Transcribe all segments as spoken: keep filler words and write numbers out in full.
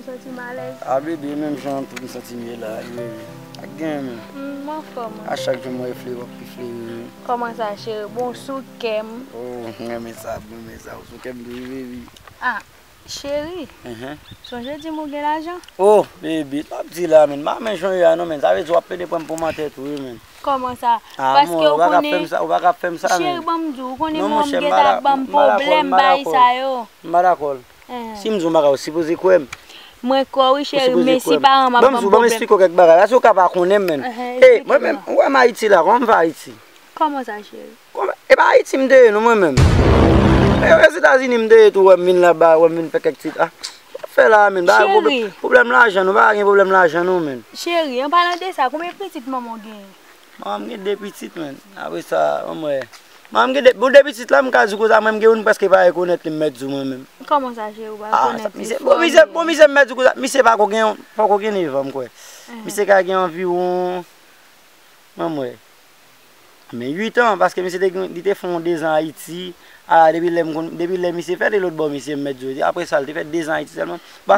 M santi m alèz. A bebe, menm jan an tou, m santi m ye la, wi, bebe. Ak gen, men. Mm, m anfòm, wi. A chak jou m wè fleri w ap pi fleri, wi. Kòman sa, cheri? Bon, sou kè m. Oh, m renmen sa, m renmen sa. Ou sou kè m tou, wi, bebe. Ah, cheri. Mhm. Sonje di m ou gen lajan? Oh, bebe, m ap di la, men. M pa renmen jan w ye a, non, men. Sa vle di w ap plede pran m pou mantè tou, wi, men. Kòman sa? Ah, paske ou pa ka fè m sa, ou pa ka fè m sa, men. Cheri, ban m di w, ou konnen mwen, m gentan ap ban m pwoblèm, bay sa yo. M pa dakò. Eh. Si m di w bagay, ou sipoze kwè m. Mwen kwè w wi, cheri, men si paran m ap ban m pwoblèm. Ban m esplike w kèk bagay. Paske ou ka pa konnen m, men. Eh, mwen menm, ou wè m Ayiti la, kòman m fè Ayiti? Kòman sa, cheri? Kòman, e pa Ayiti m te ye, non, mwen menm. E Ozetazini m te ye tou, wè m vin laba, wè m vin fè kèk ti, ah, sa w ap fè la, men? Bagay pwoblèm, pwoblèm lajan, nou pa gen pwoblèm lajan, non, men. Cheri, an palan de sa, konbyen pitit manman w genyen? Manman m gen de pitit, men. Apre sa, ban m wè. Manman m gen de, bon, de pitit la, m ka di w konsa, mwen, m gen youn prèske pa rekonèt li, m mèt di w mwen menm. Kòman sa, cheri, ou pa rekonèt li? Bon, misye, bon, misye, m mèt di w konsa, misye pako gen, pako gen nèf an, m kwè. Misye ka gen anviwon, ban m wè. Men uit an, paske misye te gen, li te fè yon dezan Ayiti. A, depi lè m konn, depi lè misye fè de lòt bò, misye m mèt di w. Apre sa, li te fè dezan Ayiti sèlman. Ba,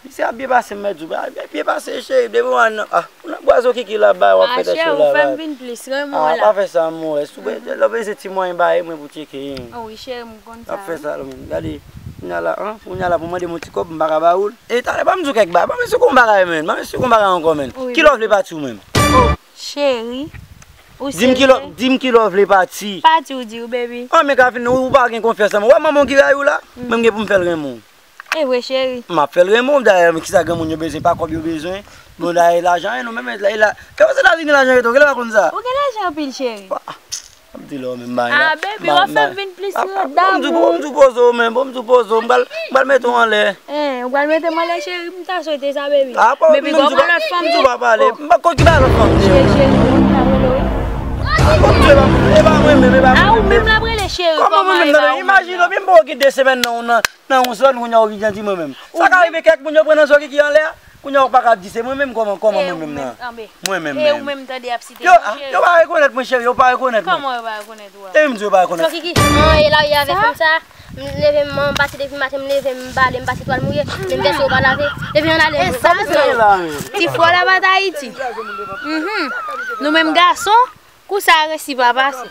misye ap byen pase, m mèt di w. Ba, byen pase, cheri, depi w al nan, ah, ou nan bwa zo kiki laba, w ap fè tèt cho laba. Ah, cheri, ou fè m vin plis renmen w la. Ah, pa fè sa, amou, wè. Si w bezwen, lè w bezwen ti mwayen, ba e mwen pou tcheke. Oh, wi, cheri, m konn sa. Ap fè sa, lò, men. Gade, kounye a la, an, kounye a la, pou mande m yon ti kòb, m pa ka ba ou l. E talè, ban m di w kèk bagay, ban m esplike w yon bagay, men. Ban m esplike w yon bagay ankò, men. Ki lè w vle pati ou menm? Oh, cheri, ou serye? Di m ki lè, di m ki lè w vle pati. Pati ou di w, baby. An, men ka fin, ou pa gen konfyans nan mwen. Wè manman w ki rayi w la? Mwen m gen pou m fè l renmen w. E vre, cheri. M ap fè l renmen w, dayè, men kisa granmoun yo bezwen, pa kòb yo bezwen. Bon, dayè, lajan, e nou menm, e la, e la. E Ozetazini lajan yo tou, genlè w pa konn sa. Ou gen lajan anpil, cheri. Ap di lè w menm, bay la. Ah, baby, w ap fè m vin plis damou. Bon, m di w, bon, m di w poze w, men, bon, m di w poze w, m pral, m pral mete w anlè. Eh, ou pral mete m anlè, cheri, m ta swete sa, baby. Ah, bon, men pi gwo pran lòt fanm, m di w pa pale. M pa konn ki bay lòt fanm. Cheri, cheri, ou konn m ap rele w. Ah, bon, m di w, e pa mwen menm, e pa mwen menm. Ah, ou menm l ap rele, cheri, kòman mwen menm nan? Imajine w byen, m poko gen de semèn nan, nan yon zòn, kounye a ou vin di mwen menm. Sa ka rive kèk moun yo pran nan zòn ki anlè a. Kounye a ou pa ka di se mwen menm, kòman, kòman mwen menm nan? Mwen menm menm. E ou menm tande y ap site mwen, cheri. Yo pa rekonèt mwen, cheri, yo pa rekonèt mwen. Kòman yo pa rekonèt ou a? E m di yo pa rekonèt. Sou ki ki? Mwen ye la, ye avè fanm sa. M leve, m pati depi maten, m leve, m bale, m pase twal mouye, men m vèse yo pa lave. Depi ann ale. E sa m di la, men. Ti fò la pa t Ayiti. Mhm. Nou menm gason, kou sa resi pa pase.